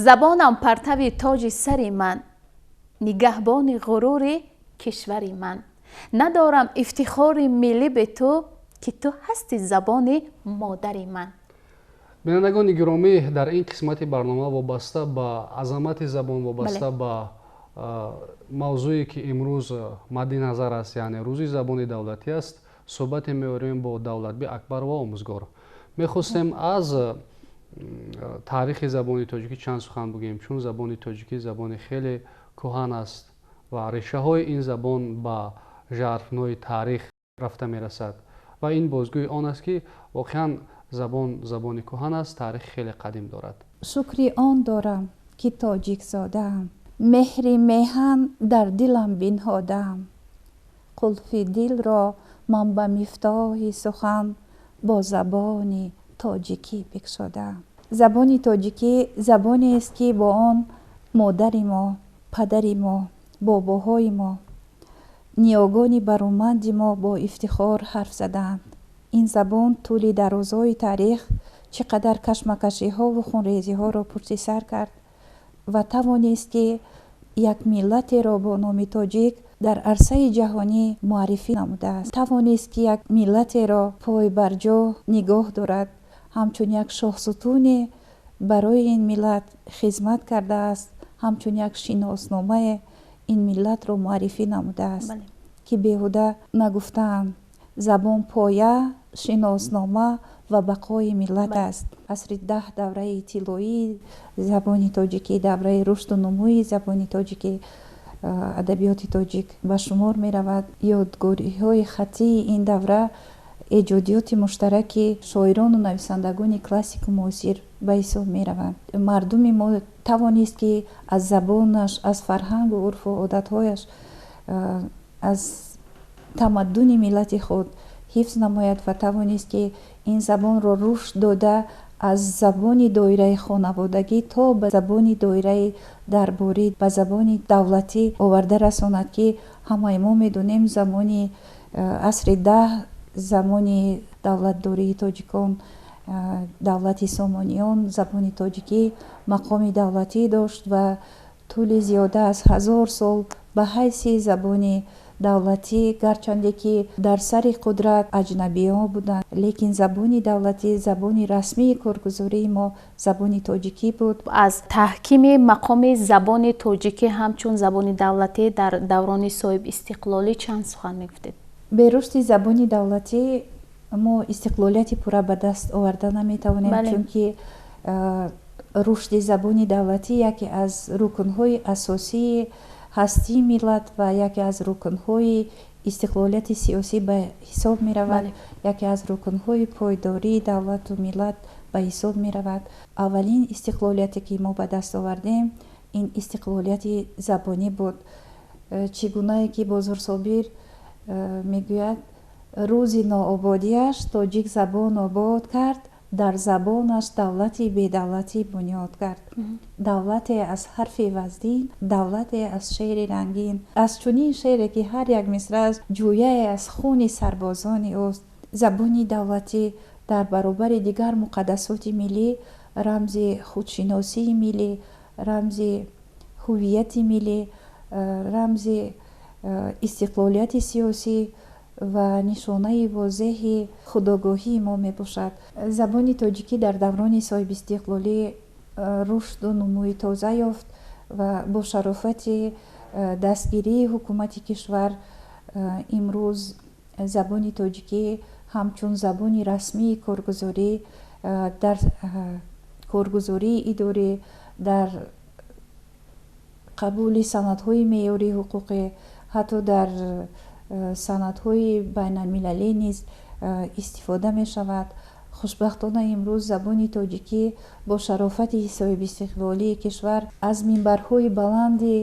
Забонам партави тоҷи сари ман, нигаҳбони ғурури кишвари ман. Надорам ифтихори миллӣ бе ту, ки ту ҳасти забони модари ман. Бинандагони гиромӣ, дар ин қисмати барнома вобаста ба азамати забон, вобаста ба мавзӯе ки имрӯз мадди назар аст, яъне рӯзи забони давлатӣ аст, суҳбате меорем бо Давлатби Акбарова, омӯзгор. Мехостем аз таърихи забони тоҷикӣ чанд сухан бигӯем, чун забони тоҷикӣ забони хеле кӯҳан аст ва решаҳои ин забон ба жарфнои таърих рафта мерасад ва ин бозгӯи он аст, ки воқеан забон забони кӯҳан аст, таърихи хеле қадим дорад. Шукри он дорам, ки тоҷикзодаам, меҳри меҳан дар дилам бинҳодаам. Қулфи дилро ман ба мифтоҳи сухан бо забони тоҷикӣ бикушодаам. Забони тоҷикӣ забонест, ки бо он модари мо, падари мо, бобоҳои мо, ниёгони бароманди мо бо ифтихор ҳарф задаанд. Ин забон тӯли дарозои таърих чӣ қадар кашмакашиҳову хунрезиҳоро пушти сар кард ва тавонист, ки як миллатеро бо номи тоҷик дар арсаи ҷаҳонӣ муаррифӣ намудааст, тавонист, ки як миллатеро пойбарҷо нигоҳ дорад, ҳамчун як шоҳсутуне барои ин миллат хизмат кардааст, ҳамчун як шиносномае ин миллатро муаррифӣ намудааст, ки беҳуда нагуфтаанд: забон поя, шиноснома ва бақои миллат аст. Асри 10 давраи тиллоии забони тоҷикӣ, давраи рушду нумӯи забони тоҷикӣ, адабиёти тоҷик ба шумор меравад. Ёдгориҳои хаттии ин давра эҷодиёти муштараки шоирону нависандагони классику муосир ба ҳисоб мераванд. Мардуми мо тавонист, ки аз забонаш, аз фарҳангу урфу одатҳояш, аз тамаддуни миллати худ ҳифз намояд ва тавонист, ки ин забонро рушд дода, аз забони доираи хонаводагӣ то ба забони доираи дарборӣ, ба забони давлатӣ оварда расонад, ки ҳамаи мо медонем, замони асри 10, замони давлатдории тоҷикон, давлати Сомониён, забони тоҷикӣ мақоми давлатӣ дошт ва тӯли зиёда аз 1000 сол ба ҳайси забони давлатӣ, гарчанде ки дар сари қудрат аҷнабиҳо буданд, лекин забони давлатӣ, забони расмии коргузории мо забони тоҷикӣ буд. Аз таҳкими мақоми забони тоҷикӣ ҳамчун забони давлатӣ дар даврони соҳибистиқлолӣ чанд сухан мегуфтед? Бе рушди забони давлатӣ мо истиқлолияти пурра ба даст оварда наметавонем, чунки рушди забони давлатӣ яке аз рукнҳои асосии ҳастии миллат ва яке аз рукнҳои истиқлолияти сиёсӣ ба ҳисоб меравад, яке аз рукнҳои пойдории давлату миллат ба ҳисоб меравад. Аввалин истиқлолияте, ки мо ба даст овардем, ин истиқлолияти забонӣ буд. Чӣ гунае ки Бозорсобир мегӯяд: рӯзи ноободиаш тоҷик забон обод кард, дар забонаш давлати бедавлатӣ бунёд кард. Давлате аз ҳарфи вазнин, давлате аз шеъри рангин, аз чунин шеъре, ки ҳар як мисрааш ҷӯяе аз хуни сарбозони ӯст. Забони давлатӣ дар баробари дигар муқаддасоти миллӣ рамзи худшиносии миллӣ, рамзи ҳуввияти миллӣ, рамзи истиқлолияти сиёсӣ ва нишонаи возеҳи худогоҳии мо мебошад. Забони тоҷикӣ дар даврони соҳибистиқлолӣ рушду нумӯи тоза ёфт ва бо шарофати дастгирии ҳукумати кишвар имрӯз забони тоҷикӣ ҳамчун забони расмии коргузорӣ дар коргузории идорӣ, дар қабули санадҳои меъёрии ҳуқуқӣ, ҳатто дар санадҳои байналмилалӣ низ истифода мешавад. Хушбахтона, имрӯз забони тоҷикӣ бо шарофати соҳибистиқлолии кишвар аз минбарҳои баланди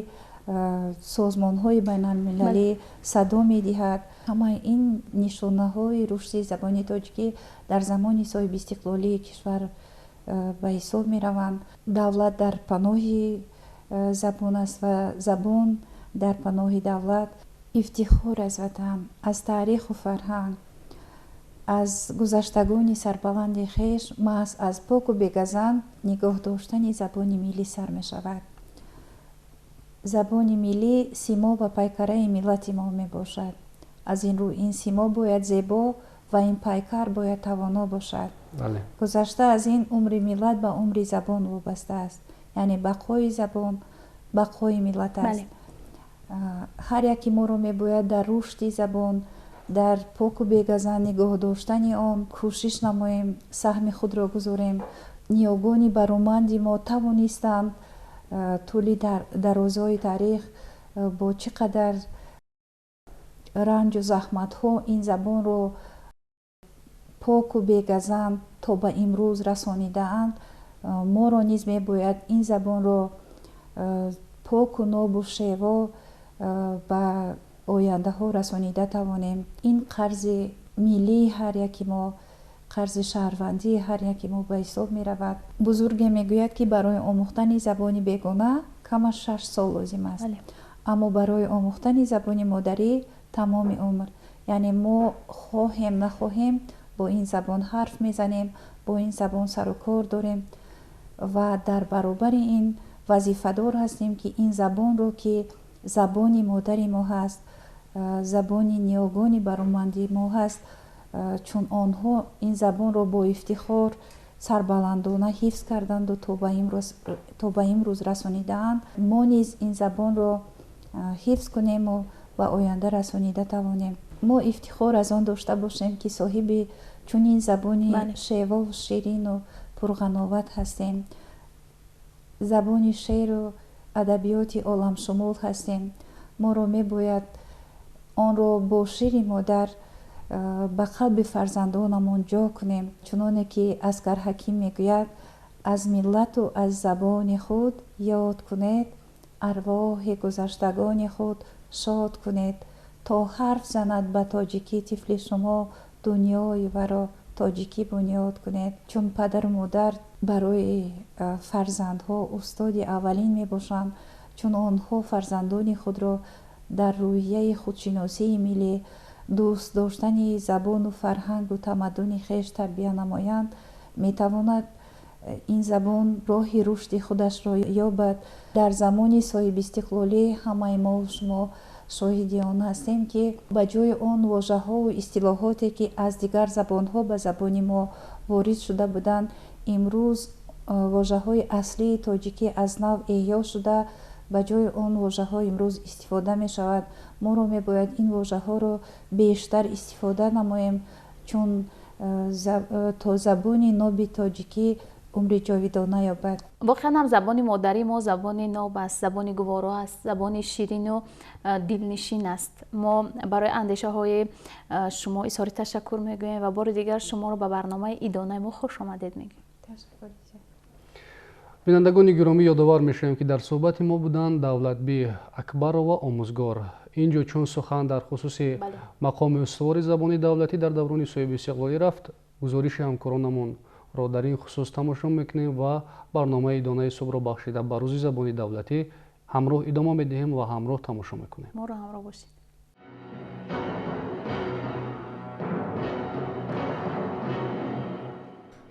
созмонҳои байналмилалӣ садо медиҳад. Ҳамаи ин нишонаҳои рушди забони тоҷикӣ дар замони соҳибистиқлолии кишвар ба ҳисоб мераванд. Давлат дар паноҳи забон аст ва забон дар паноҳи давлат. Ифтихор аз ватан, аз таъриху фарҳанг. Аз гузаштагони сарбаланди хеш маҳз аз поку бегазанд нигоҳ доштани забони миллӣ сар мешавад. Забони миллӣ симо ва пайкараи миллати мо мебошад. Аз ин рӯ ин симо бояд зебо ва ин пайкар бояд тавоно бошад. Гузашта аз ин умри миллат ба умри забон вобаста аст, яъне бақои забон бақои миллат аст. Ҳар яке моро мебояд дар рушди забон, дар поку бегазанд нигоҳ доштани он кӯшиш намоем, саҳми худро гузорем. Ниёгони бароманди мо тавонистанд тӯли дарозои таърих бо чӣ қадар ранҷу заҳматҳо ин забонро поку бегазанд то ба имрӯз расонидаанд. Моро низ мебояд ин забонро поку нобу шево ба ояндаҳо расонида тавонем. Ин қарзи миллии ҳар яки мо, қарзи шаҳрвандии ҳар яки мо ба ҳисоб меравад. Бузурге мегӯяд, ки барои омӯхтани забони бегона камаш 6 сол лозим аст, аммо барои омӯхтани забони модарӣ тамоми умр. Яъне мо хоҳем нахоҳем бо ин забон ҳарф мезанем, бо ин забон сару кор дорем ва дар баробари ин вазифадор ҳастем, ки ин забонро, ки забони модари мо ҳаст, забони ниёгони бароманди мо ҳаст, чун онҳо ин забонро бо ифтихор сарбаландона ҳифз карданду то ба имрӯз расонидаанд, мо низ ин забонро ҳифз кунему ба оянда расонида тавонем. Мо ифтихор аз он дошта бошем, ки соҳиби чунин забони шевову ширину пурғановат ҳастем, забони шеъру адабиёти оламшумул ҳастем. Моро мебояд онро бо шири модар ба қалби фарзандонамон ҷо кунем. Чуноне ки Аскар Ҳаким мегӯяд, аз миллату аз забони худ ёд кунед, арвоҳи гузаштагони худ шод кунед, то ҳарф занад ба тоҷикӣ тифли шумо, дунёи варо тоҷикӣ бунёд кунед. Чун падару модар барои фарзандҳо устоди аввалин мебошанд, чун онҳо фарзандони худро дар рӯҳияи худшиносии миллӣ, дӯст доштани забону фарҳангу тамаддуни хеш тарбия намоянд, метавонад ин забон роҳи рушди худашро ёбад. Дар замони соҳибистиқлолӣ ҳамаи мо шумо шоҳиди он ҳастем, ки ба ҷои он вожаҳову истилоҳоте, ки аз дигар забонҳо ба забони мо ворид шуда буданд, имрӯз вожаҳои аслии тоҷикӣ аз нав эҳё шуда, ба ҷои он вожаҳо имрӯз истифода мешавад. Моро мебояд ин вожаҳоро бештар истифода намоем, чун то забони ноби тоҷикӣ умри ҷовидона ёбад. Воқеан ҳам забони модарии мо забони ноб аст, забони гуворо аст, забони ширину дилнишин аст. Мо барои андешаҳои шумо изҳори ташаккур мегӯем ва бори дигар шуморо ба барномаи идонаи мо хуш омадед мегӯем. Бинандагони гиромӣ, ёдовар мешавем, ки дар суҳбати мо буданд Давлатбӣ Акбарова, омӯзгор. Ин ҷо чун сухан дар хусуси мақоми устувори забони давлатӣ дар даврони соҳибистиқлолӣ рафт, гузориши ҳамкоронамонро дар ин хусус тамошо мекунем ва барномаи идонаи субҳро бахшида ба рӯзи забони давлатӣ ҳамроҳ идома медиҳем ва ҳамроҳ тамошо мекунем. Моро ҳамроҳ бошед.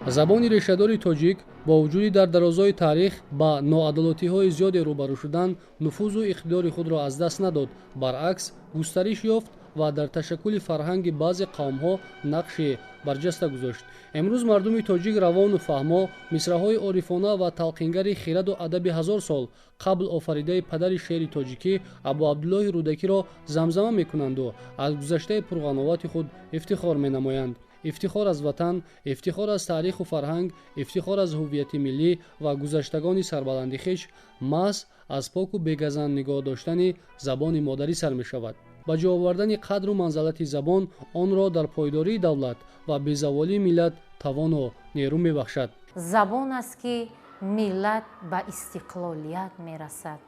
Забони решадори тоҷик бо вуҷуди дар дарозои таърих ба ноадолатиҳои зиёде рӯбарӯ шудан, нуфузу иқтидори худро аз даст надод, баръакс густариш ёфт ва дар ташаккули фарҳанги баъзе қавмҳо нақши барҷаста гузошт. Имрӯз мардуми тоҷик равону фаҳмо, мисраҳои орифона ва талқингари хираду адаби 1000 сол қабл офаридаи падари шеъри тоҷикӣ Абу Абдуллоҳи Рӯдакиро замзама мекунанду аз гузаштаи пурғановати худ ифтихор менамоянд. Ифтихор аз ватан, ифтихор аз таъриху фарҳанг, ифтихор аз ҳуввияти миллӣ ва гузаштагони сарбаланди хеш маҳз аз поку бегазанд нигоҳ доштани забони модарӣ сар мешавад. Ба ҷо овардани қадру манзалати забон онро дар пойдории давлат ва безаволии миллат тавону нерӯ мебахшад. Забон аст, ки миллат ба истиқлолият мерасад.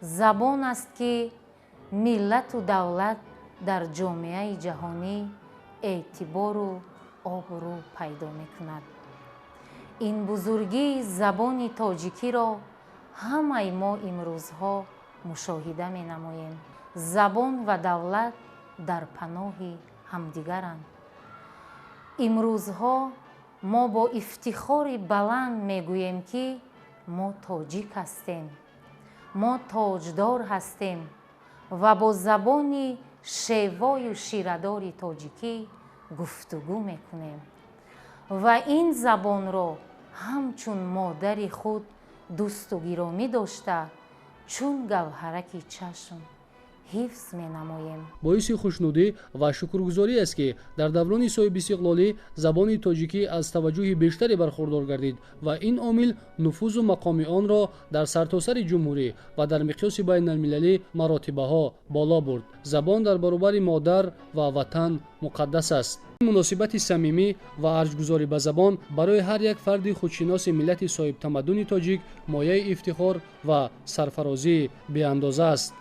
Забон аст, ки миллату давлат дар ҷомеаи ҷаҳонӣ эътибору обрӯ пайдо мекунад. Ин бузургии забони тоҷикиро ҳамаи мо имрӯзҳо мушоҳида менамоем. Забон ва давлат дар паноҳи ҳамдигаранд. Имрӯзҳо мо бо ифтихори баланд мегӯем, ки мо тоҷик ҳастем, мо тоҷдор ҳастем ва бо забони шевою ширадори тоҷикӣ гуфтугӯ мекунем ва ин забонро ҳамчун модари худ дӯсту гиромӣ дошта, чун гавҳараки чашм ҳифз менамоем. Боиси хушнудӣ ва шукргузорӣ аст, ки дар даврони соҳибистиқлолӣ забони тоҷикӣ аз таваҷҷӯҳи бештаре бархурдор гардид ва ин омил нуфузу мақоми онро дар сартосари ҷумҳурӣ ва дар миқёси байналмилалӣ маротибаҳо боло бурд. Забон дар баробари модар ва ватан муқаддас аст. Муносибати самимӣ ва арҷгузорӣ ба забон барои ҳар як фарди худшиноси миллати соҳибтамаддуни тоҷик мояи ифтихор ва сарфарозии беандоза аст.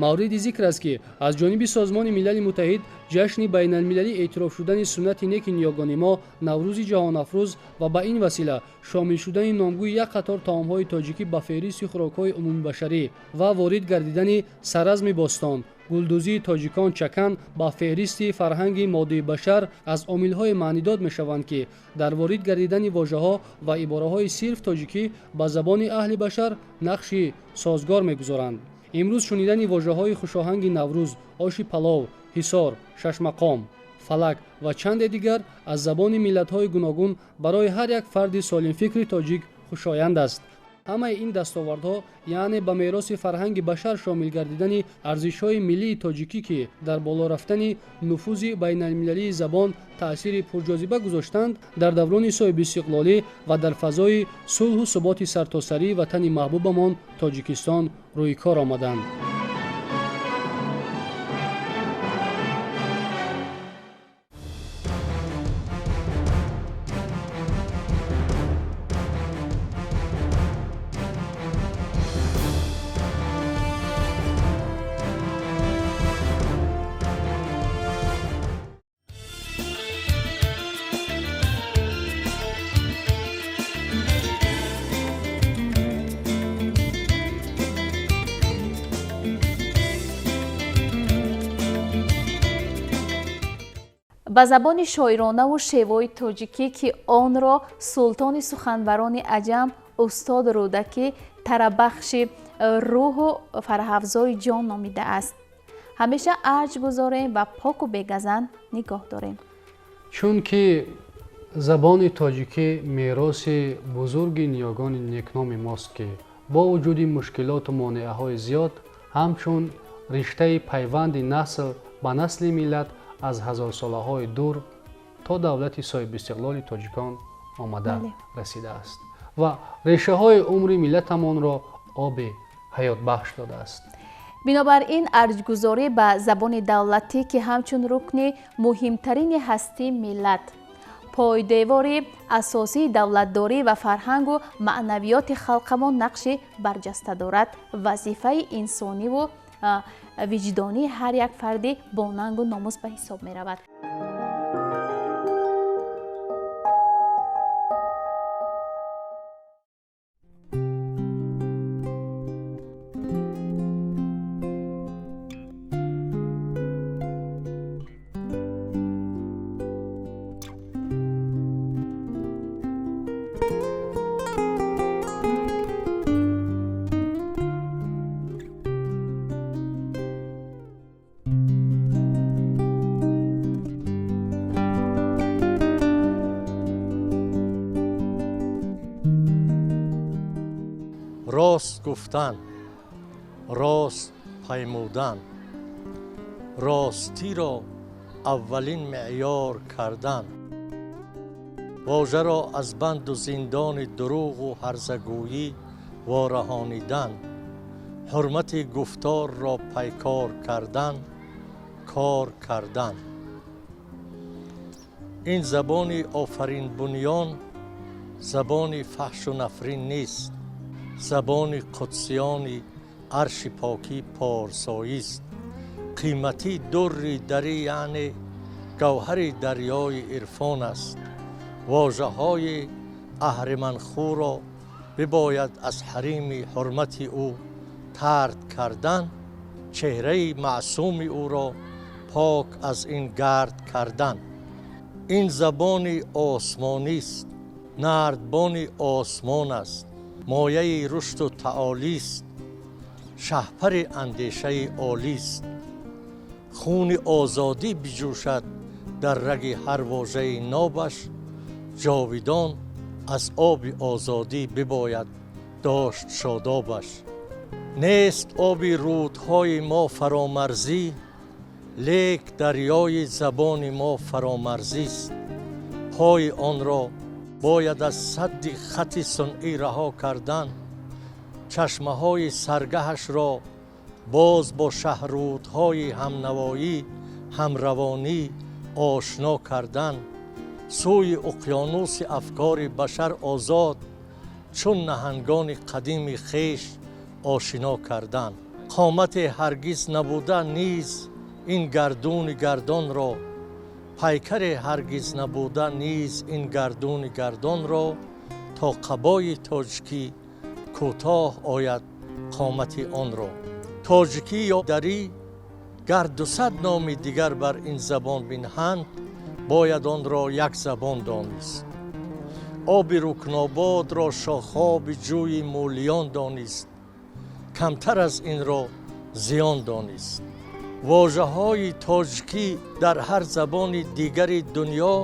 Мавриди зикр аст, ки аз ҷониби Созмони Милали Муттаҳид ҷашни байналмилалӣ эътироф шудани суннати неки ниёгони мо, Наврӯзи ҷаҳонафрӯз, ва ба ин васила шомил шудани номгӯи як қатор таомҳои тоҷикӣ ба феҳристи хӯрокҳои умумибашарӣ ва ворид гардидани саразми бостон, гулдӯзии тоҷикон чакан ба феҳристи фарҳанги моддии башар аз омилҳои маънидод мешаванд, ки дар ворид гардидани вожаҳо ва ибораҳои сирф тоҷикӣ ба забони аҳли башар нақши созгор мегузоранд. Имрӯз шунидани вожаҳои хушоҳанги Наврӯз, оши палов, ҳисор, шашмақом, фалак ва чанде дигар аз забони миллатҳои гуногун барои ҳар як фарди солимфикри тоҷик хушоянд аст. Ҳамаи ин дастовардҳо, яъне ба мероси фарҳанги башар шомил гардидани арзишҳои миллии тоҷикӣ, ки дар боло рафтани нуфузи байналмилалии забон таъсири пурҷозиба гузоштанд, дар даврони соҳибистиқлолӣ ва дар фазои сулҳу суботи сартосарии ватани маҳбубамон Тоҷикистон рӯи кор омаданд. Ба забони шоиронаву шевои тоҷикӣ, ки онро султони суханбарони аҷам устод Рӯдакӣ тарабахши рӯҳу фараҳафзои ҷон номидааст, ҳамеша арҷ гузорем ва поку бегазанд нигоҳ дорем. Чунки забони тоҷикӣ мероси бузурги ниёгони некноми мост, ки бо вуҷуди мушкилоту монеаҳои зиёд ҳамчун риштаи пайванди насл ба насли миллат аз ҳазорсолаҳои дур то давлати соҳибистиқлоли тоҷикон омада расидааст ва решаҳои умри миллатамонро оби ҳаётбахш додааст. Бинобар ин арҷгузорӣ ба забони давлатӣ, ки ҳамчун рукни муҳимтарини ҳастии миллат, пойдевори асосии давлатдорӣ ва фарҳангу маънавиёти халқамон нақши барҷаста дорад, вазифаи инсониву виҷдонии ҳар як фарди бонангу номус ба ҳисоб меравад. Рост гуфтан, рост паймудан, ростиро аввалин меъёр кардан, вожаро аз банду зиндони дурӯғу ҳарзагӯӣ вораҳонидан, ҳурмати гуфторро пайкор кардан, кор кардан. Ин забони офаринбунён забони фаҳшу нафрин нест, забони қудсиёни арши покӣ порсоист. Қиматӣ дурри дарӣ, яъне гавҳари дарёи ирфон аст. Вожаҳои аҳриманхӯро бибояд аз ҳарими ҳурмати ӯ тард кардан, чеҳраи маъсуми ӯро пок аз ин гард кардан. Ин забони осмонист, нардбони осмон аст, мояи рушду таолист, шаҳпари андешаи олист. Хуни озодӣ биҷӯшад дар раги ҳар вожаи нобаш, ҷовидон аз оби озодӣ бибояд дошт шодобаш. Нест оби рӯдҳои мо фаромарзӣ, лек дарёи забони мо фаромарзист. Пои онро бояд аз садди хати сунъӣ раҳо кардан, чашмаҳои саргаҳашро боз бо шаҳррӯдҳои ҳамнавоӣ, ҳамравонӣ ошно кардан, сӯи уқёнуси афкори башар озод, чун наҳангони қадими хеш ошино кардан. Қомате ҳаргиз набуда низ ин гардуни гардонро, пайкаре ҳаргиз набуда низ ин гардуни гардонро, то қабои тоҷикӣ кӯтоҳ ояд қомати онро. Тоҷикӣ ё дарӣ гар 200 номи дигар бар ин забон бинҳанд, бояд онро як забон донист. Оби рукнободро шохоби ҷӯи мӯлиён донист, камтар аз инро зиён донист. Вожаҳои тоҷикӣ дар ҳар забони дигари дунё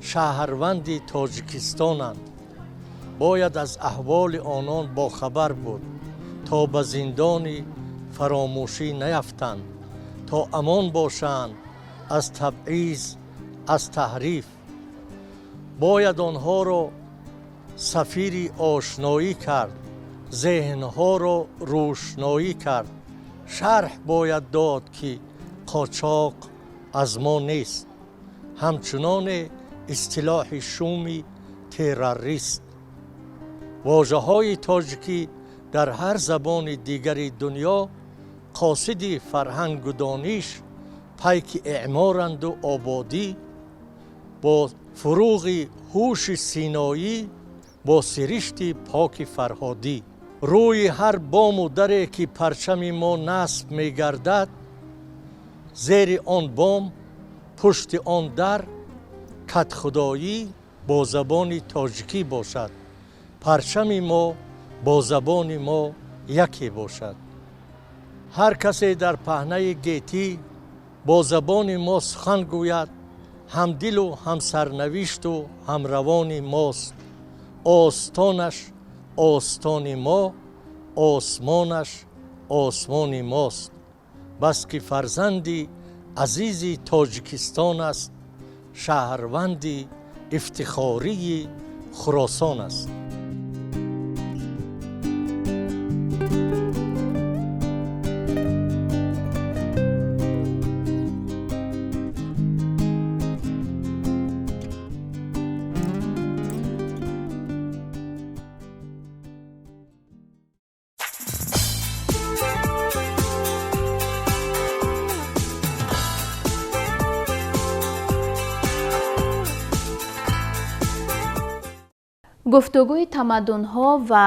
шаҳрванди Тоҷикистонанд. Бояд аз аҳволи онон бохабар буд, то ба зиндони фаромӯшӣ наяфтанд, то амон бошанд аз табъиз, аз таҳриф. Бояд онҳоро сафири ошноӣ кард, зеҳнҳоро рӯшноӣ кард. Шарҳ бояд дод, ки қочоқ аз мо нест, ҳамчуноне истилоҳи шуми террорист. Вожаҳои тоҷикӣ дар ҳар забони дигари дунё қосиди фарҳангу дониш, пайки эъморанду ободӣ, бо фуруғи ҳуши синоӣ, бо сиришти поки фарҳодӣ. Рӯи ҳар бому даре ки парчами мо насб мегардад, зери он бом, пушти он дар кадхудоӣ бо забони тоҷикӣ бошад. Парчами мо бо забони мо яке бошад. Ҳар касе дар паҳнаи гетӣ бо забони мо сухан гӯяд, ҳамдилу ҳамсарнавишту ҳамравони мост. Остонаш остони мо, осмонаш осмони мост. Бас ки фарзанди азизи Тоҷикистон аст, шаҳрванди ифтихории Хуросон аст. Гуфтугӯи тамаддунҳо ва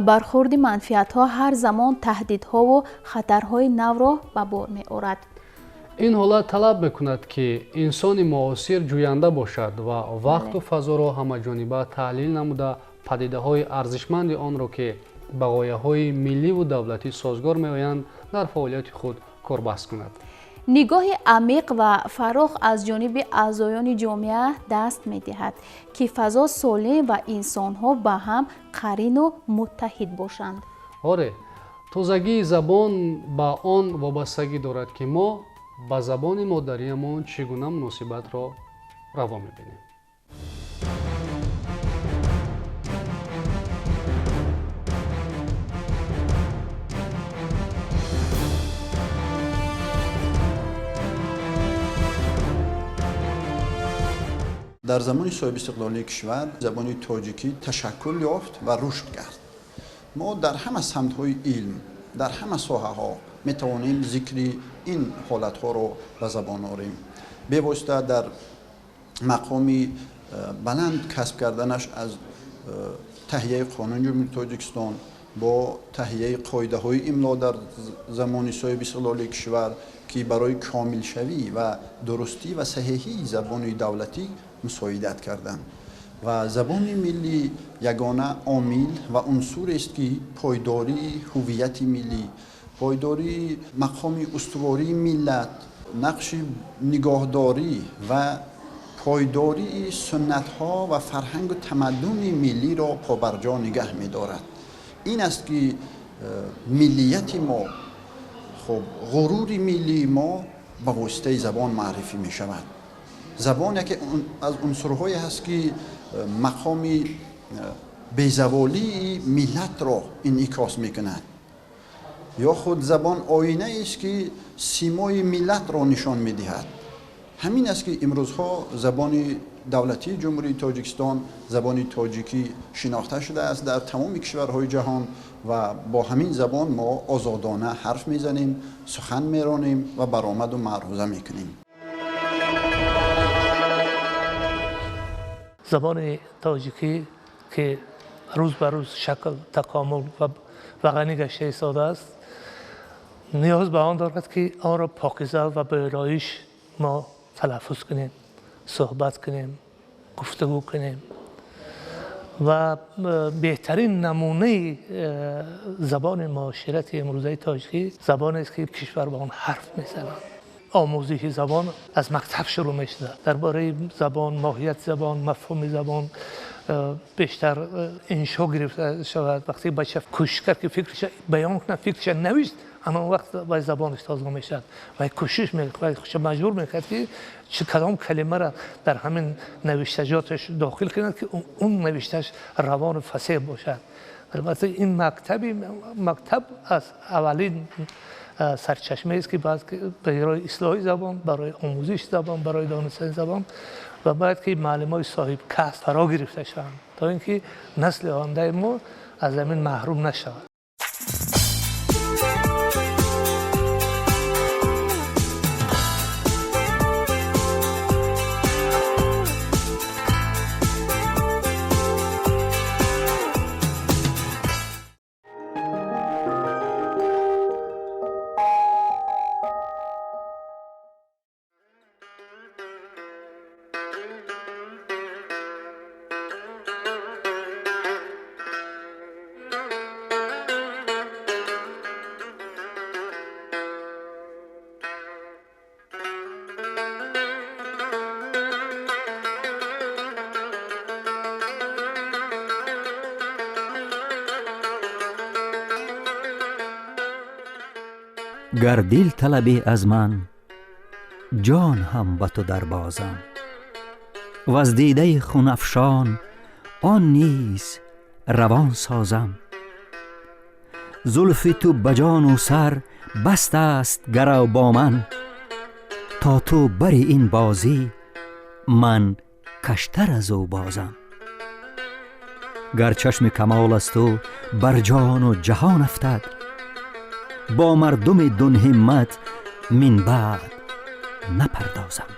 бархӯрди манфиатҳо ҳар замон таҳдидҳову хатарҳои навро ба бор меорад. Ин ҳолат талаб мекунад, ки инсони муосир ҷӯянда бошад ва вақту фазоро ҳамаҷониба таҳлил намуда, падидаҳои арзишманди онро, ки ба ғояҳои милливу давлатӣ созгор меоянд, дар фаъолияти худ корбаст кунад. Нигоҳи амиқ ва фарох аз ҷониби аъзоёни ҷомеа даст медиҳад, ки фазо солим ва инсонҳо ба ҳам қарину муттаҳид бошанд. Оре, тозагии забон ба он вобастагӣ дорад, ки мо ба забони модариямон чӣ гуна муносибатро раво мебинем. Дар замони соҳиби истиқлолии кишвар забони тоҷикӣ ташаккул ёфт ва рушд кард. Мо дар ҳама самтҳои илм, дар ҳама соҳаҳо метавонем зикри ин ҳолатҳоро ба забон орем. Бевосита дар мақоми баланд касб карданаш аз таҳияи қонуни Ҷумҳурии Тоҷикистон, Бо таҳияи қоидаҳои имло дар замони соҳиби истиқлолии кишвар, ки барои комилшавӣ ва дурустӣ ва саҳеҳии забони давлатӣ мусоидат карданд. Ва забони миллӣ ягона омил ва унсурест, ки пойдории ҳуввияти миллӣ, пойдории мақоми устувории миллат, нақши нигоҳдорӣ ва пойдории суннатҳо ва фарҳангу тамаддуни миллиро побарҷо нигаҳ медорад. Ин аст, ки миллияти мо, хуб, ғурури миллии мо ба воситаи забон маърифӣ мешавад. Забон яке аз унсурҳое ҳаст, ки мақоми безаволии миллатро инъикос мекунад. Ё худ забон оинаест, ки симои миллатро нишон медиҳад. Ҳамин аст, ки имрӯзҳо забони давлатии Ҷумҳурии Тоҷикистон, забони тоҷикӣ шинохта шудааст дар тамоми кишварҳои ҷаҳон ва бо ҳамин забон мо озодона ҳарф мезанем, сухан меронем ва баромаду маъруза мекунем. Забони тоҷикӣ, ки рӯз ба рӯз шакл, такомул ва ғанӣ гашта истодааст, ниёз ба он дорад, ки онро покиза ва ба ороиш мо талаффуз кунем, суҳбат кунем, гуфтугӯ кунем. Ва беҳтарин намунаи забони муоширати имрӯзаи тоҷикӣ забонест, ки кишвар ба он ҳарф мезанад. Омӯзиши забон аз мактаб шурӯъ мешавад. Дар бораи забон, моҳияти забон, мафҳуми забон бештар иншо гирифта шавад. Вақте бача кӯшиш кард, ки фикраша баён кунад, фикраша навишт, ана он вақт вай забонаш тоза мешавад. Вай кӯшиш мекунад, вай худша маҷбур мекунад, ки чӣ кадом калимаро дар ҳамин навиштаҷоташ дохил кунад, ки он навиштааш равону фасеҳ бошад. Албатта, ин мактаб аз аввалин сарчашмаест, ки барои ислоҳи забон, барои омӯзиши забон, барои донистани забон, ва бояд ки муаллимони соҳибкасб фаро гирифта шаванд, то ин ки насли ояндаи мо аз замин маҳрум нашавад. Гар дил талабӣ аз ман, ҷон ҳам ба ту дарбозам, ваз дидаи хунафшон он низ равон созам. Зулфи ту ба ҷону сар баст аст гарав бо ман, то ту бари ин бозӣ ман каштар аз ӯ бозам. Гар чашми камол аз ту бар ҷону ҷаҳон афтад, бо мардуми дунҳиммат мин баъд напардозам.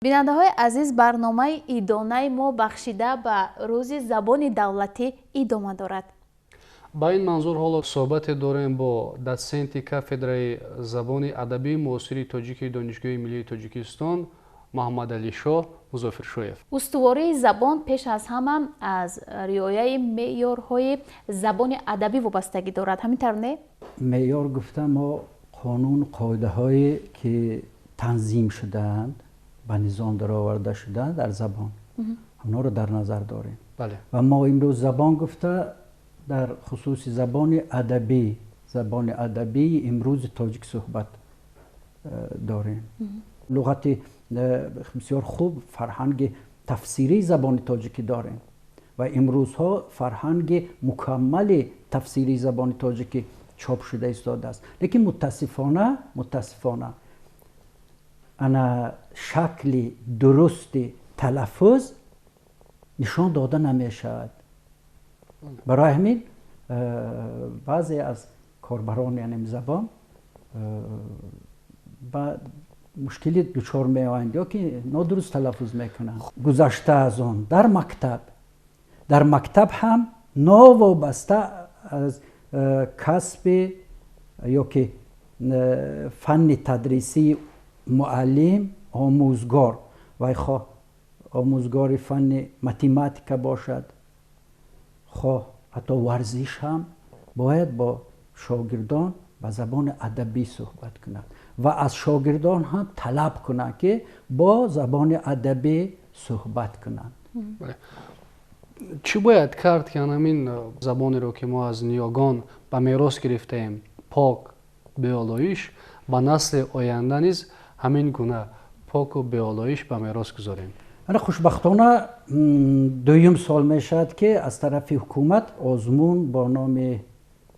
Бинандаҳои азиз, барномаи идонаи мо бахшида ба Рӯзи забони давлатӣ идома дорад. Ба ин манзур ҳоло суҳбате дорем бо дотсенти кафедраи забони адабии муосири тоҷики Донишгоҳи миллии Тоҷикистон Муҳаммадалишоҳ Музофиршоев. Устувории забон пеш аз ҳама аз риояи меъёрҳои забони адабӣ вобастагӣ дорад, ҳамин тавр не? Меъёр гуфта мо қонун, қоидаҳое ки танзим шудаанд, ба низом дароварда шудаанд дар забон, онҳоро дар назар дорем. Ва мо имрӯз забон гуфта дар хусуси забони адабӣ, забони адабии имрӯзи тоҷик суҳбат дорем. Луғати бисёр хуб, фарҳанги тафсирии забони тоҷикӣ дорем ва имрӯзҳо фарҳанги мукаммали тафсирии забони тоҷикӣ чоп шуда истодааст. Лекин мутаассифона ана шакли дурусти талаффуз нишон дода намешавад. Барои ҳамин баъзе аз корбарони ҳамин забон ба мушкилӣ дучор меоянд ё ки нодуруст талаффуз мекунанд. Гузашта аз он, дар мактаб Дар мактаб ҳам новобаста аз касби ё ки фанни тадрисии муаллим, омӯзгор, вай хоҳ омӯзгори фанни математика бошад, хоҳ ҳатто варзиш ҳам, бояд бо шогирдон ба забони адабӣ суҳбат кунад ва аз шогирдон ҳам талаб кунад, ки бо забони адабӣ суҳбат кунанд. Чӣ бояд кард, ки ҳамин забонеро, ки мо аз ниёгон ба мерос гирифтаем, пок, беолоиш, ба насли оянда низ ҳамин гуна поку беолоиш ба мерос гузорем? Ана хушбахтона дуюм сол мешавад, ки аз тарафи ҳукумат озмун бо номи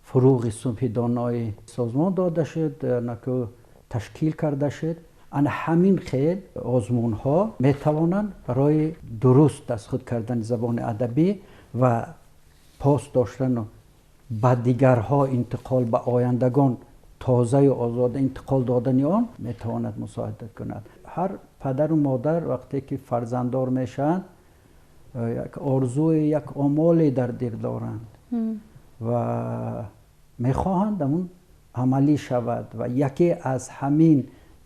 «Фуруғи субҳи доноӣ» созмон дода шуд, наку ташкил карда шуд. Ана ҳамин хел озмунҳо метавонанд барои дуруст аз худ кардани забони адабӣ ва пос доштану ба дигарҳо интиқол, ба ояндагон тозаю озода интиқол додани он метавонад мусоидат кунад. Ҳар падару модар вақте ки фарзанддор мешаванд, як орзуи, як омоле дар дил доранд ва мехоҳанд ҳамун амалӣ шавад, ва яке аз ҳамин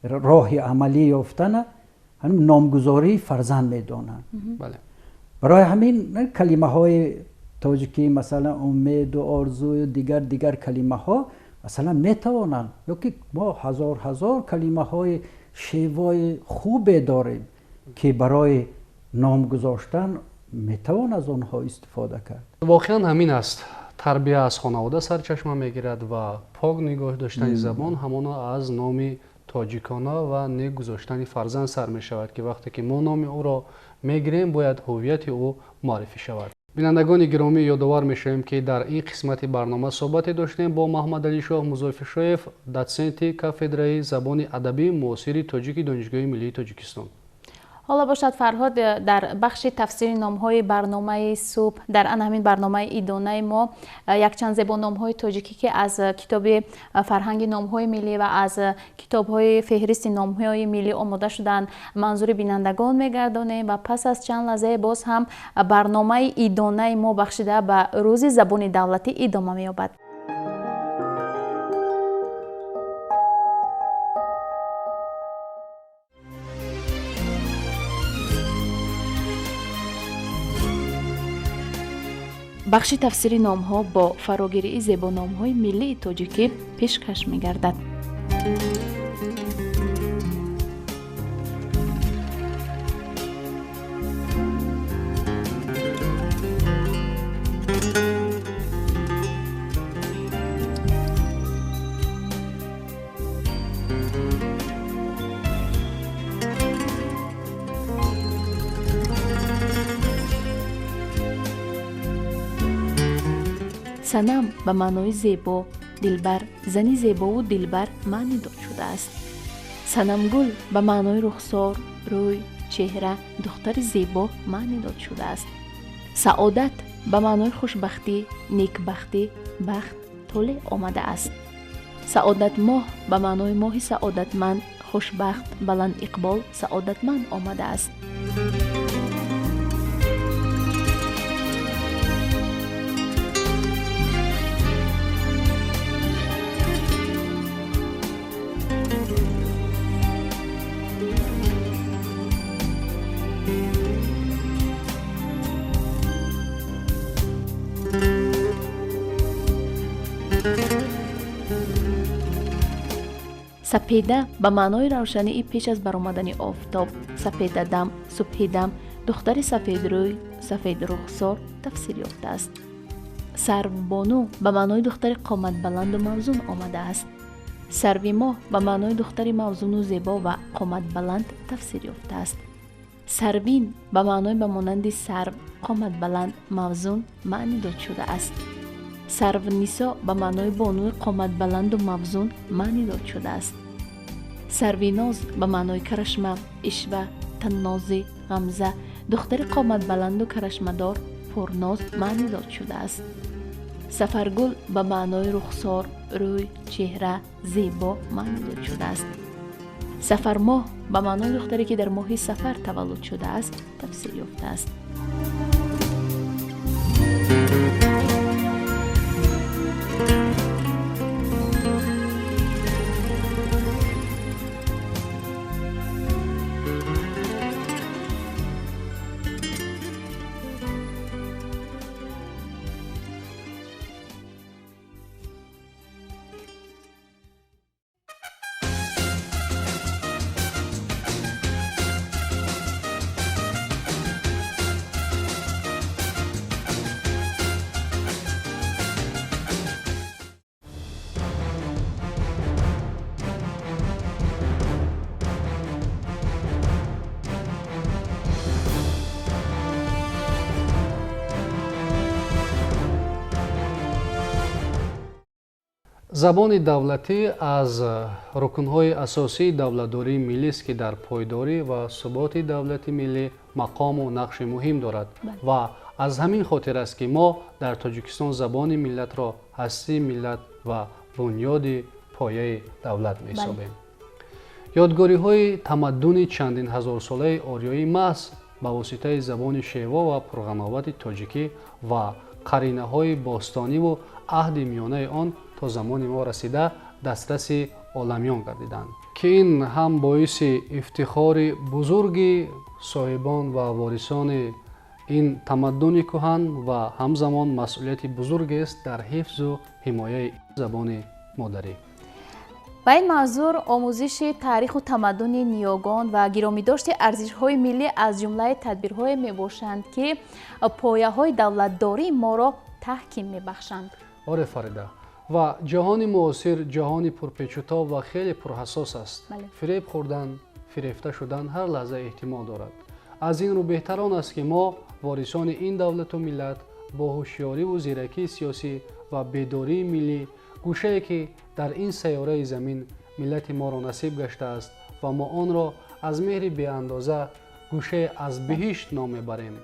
роҳи амалӣ ёфтана ҳамин номгузории фарзанд медонанд. Барои ҳамин калимаҳои тоҷикӣ, масалан, умеду орзую дигар дигар калимаҳо, масалан, метавонанд, ё ки мо ҳазор ҳазор калимаҳои шевои хубе дорем, ки барои ном гузоштан метавон аз онҳо истифода кард. Воқеан ҳамин аст. Тарбия аз хонавода сарчашма мегирад ва пок нигоҳ доштани забон ҳамоно аз номи тоҷикона ва нек гузоштани фарзанд сар мешавад, ки вақте ки мо номи ӯро мегирем, бояд ҳуввияти ӯ муаррифӣ шавад. Бинандагони гиромӣ, ёдовар мешавем, ки дар ин қисмати барнома суҳбате доштем бо Маҳмадалишоҳ Музофиршоев, дотсенти кафедраи забони адабии муосири тоҷики Донишгоҳи миллии Тоҷикистон. Ҳоло бошад, Фарҳод, дар бахши тафсири номҳои барномаи субҳ, дар ана ҳамин барномаи идонаи мо якчанд зебономҳои тоҷикӣ, ки аз китоби фарҳанги номҳои миллӣ ва аз китобҳои феҳристи номҳои миллӣ омода шуданд, манзури бинандагон мегардонем ва пас аз чанд лаҳзае боз ҳам барномаи идонаи мо, бахшида ба Рӯзи забони давлатӣ, идома меёбад. Бахши тафсири номҳо бо фарогирии зебономҳои миллии тоҷикӣ пешкаш мегардад. Санам ба маънои зебо, дилбар, зани зебову дилбар маъни дод шудааст. Санамгул ба маънои рухсор, рӯй, чеҳра, духтари зебо маъни дод шудааст. Саодат ба маънои хушбахтӣ, некбахтӣ, бахт, толеъ омадааст. Саодатмоҳ ба маънои моҳи саодатманд, хушбахт, баландиқбол, саодатманд омадааст. Сапеда ба маънои равшании пеш аз баромадани офтоб, сапедадам, субҳидам, духтари сафедрӯй, сафедрухсор тафсир ёфтааст. Сарвбону ба маънои духтари қоматбаланду мавзун омадааст. Сарвимоҳ ба маънои духтари мавзуну зебо ва қоматбаланд тафсир ёфтааст. Сарвин ба маънои ба монанди сарв, қоматбаланд, мавзун маъни дод шудааст. Сарвнисо ба маънои бонуи қоматбаланду мавзун маъни дод шудааст. Сарвиноз ба маънои карашма, ишва, таннозӣ, ғамза, духтари қоматбаланду карашмадор, пурноз маъни дод шудааст. Сафаргул ба маънои рухсор, рӯй, чеҳра, зебо маъни дод шудааст. Сафармоҳ ба маънои духтаре, ки дар моҳи сафар таваллуд шудааст, тафсир ёфтааст. Забони давлатӣ аз рукнҳои асосии давлатдории миллист, ки дар пойдорӣ ва суботи давлати миллӣ мақому нақши муҳим дорад ва аз ҳамин хотир аст, ки мо дар Тоҷикистон забони миллатро ҳастии миллат ва бунёди пояи давлат меҳисобем. Ёдгориҳои тамаддуни чандин ҳазорсолаи ориёӣ маҳз ба воситаи забони шево ва пурғановати тоҷикӣ ва қаринаҳои бостониву аҳди миёнаи он то замони мо расида дастраси оламиён гардиданд, ки ин ҳам боиси ифтихори бузурги соҳибон ва ворисони ин тамаддуни кӯҳан ва ҳамзамон масъулияти бузургест дар ҳифзу ҳимояи забони модарӣ. Ба ин манзур омӯзиши таъриху тамаддуни ниёгон ва гиромидошти арзишҳои миллӣ аз ҷумлаи тадбирҳое мебошанд, ки пояҳои давлатдории моро таҳким мебахшанд. Оре, Фарида, ва ҷаҳони муосир ҷаҳони пурпечутоб ва хеле пурҳассос аст. Фиреб хӯрдан, фирефта шудан ҳар лаҳза эҳтимол дорад. Аз ин рӯ беҳтар он аст, ки мо, ворисони ин давлату миллат, бо ҳушёриву зиракии сиёсӣ ва бедории миллӣ гӯшае, ки дар ин сайёраи замин миллати моро насиб гаштааст ва мо онро аз меҳри беандоза гӯшае аз биҳишт ном мебарем,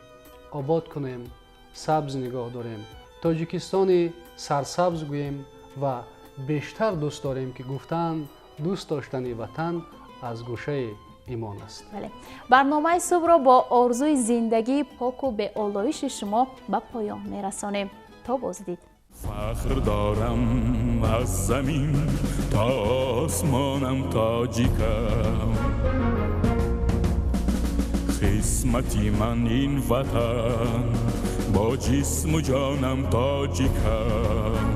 обод кунем, сабз нигоҳ дорем, Тоҷикистони сарсабз гӯем ва бештар дӯст дорем, ки гуфтаанд, дӯст доштани ватан аз гӯшаи имон аст. Бале, барномаи субҳро бо орзуи зиндагии поку беолоиши шумо ба поён мерасонем. То боздид. Фахр дорам, аз замин то осмонам тоҷикам, қисмати ман ин ватан, бо ҷисму ҷонам тоҷикам,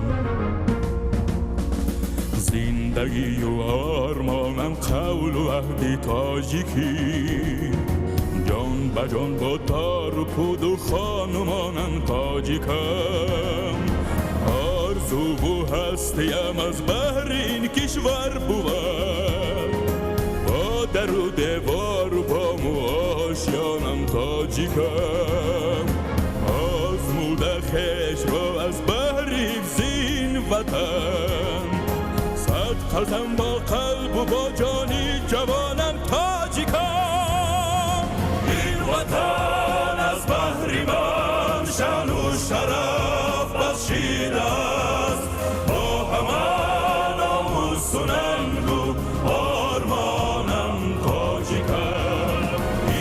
зиндагию ормонам қавлу аҳди тоҷикӣ, ҷон ба ҷон бо тору пуду хонумонам тоҷикам, орзуву ҳастиям аз баҳри ин кишвар бувад, бо дару девору бому ошёнам тоҷикам, озмуда хешро аз баҳри ҳифзи ин ватан, сад қасам бо қалбу бо ҷони ҷавонам тоҷикам. Ин ватан аз баҳри ман шаъну шараф бахшидааст, бо ҳама номусу нангу ормонам тоҷикам.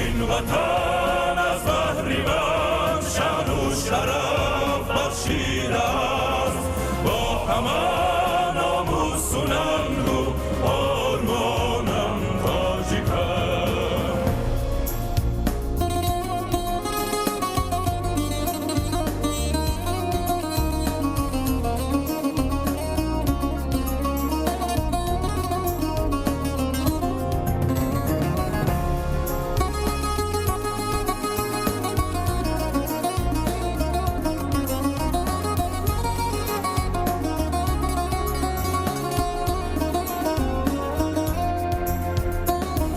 Ин ватан аз баҳри ман шаъну шараф бахшидааст, бо ҳама номусу нангу ормонам тоҷикам.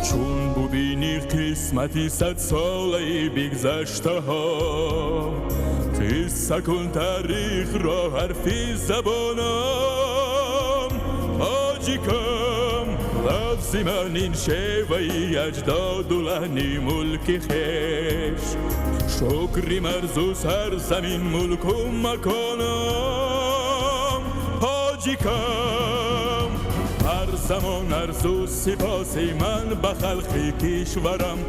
Чун бубинӣ қисмати садсолаи бигзаштаҳо, қисса кун таърихро ҳарфи забонам тоҷикам, лафзи ман ин шеваи аҷдоду лаҳни мулки хеш, шукри марзу сарзамин, мулку маконам тоҷикам. Ҳар замон арзу сипоси ман ба халқи кишварам,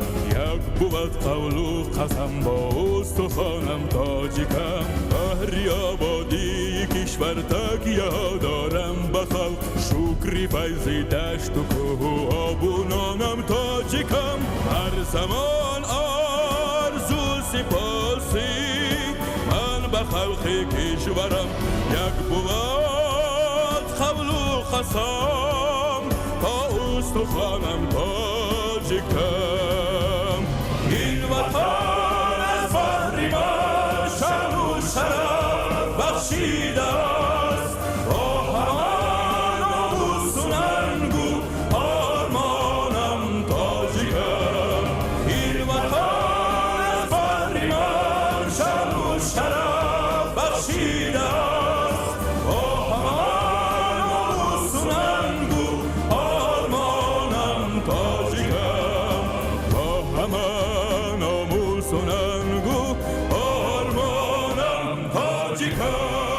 як бувад қавлу қасам бо устухонам тоҷикам, баҳри ободии кишвар такя дорам ба халқ, шукри файзи дашту кӯҳу обу нонам тоҷикам. Ҳар замон орзу сипоси ман ба халқи кишварам, як бувад қавлу қасам то устухонам тоҷикам. Ин ватан аз баҳри ман шаъну шараф бахшидааст, бо ҳама номусу нангу ормонам тоҷикам. Ин ватан аз баҳри ман шаъну шараф бахшидааст, бо ҳама Тоҷикам.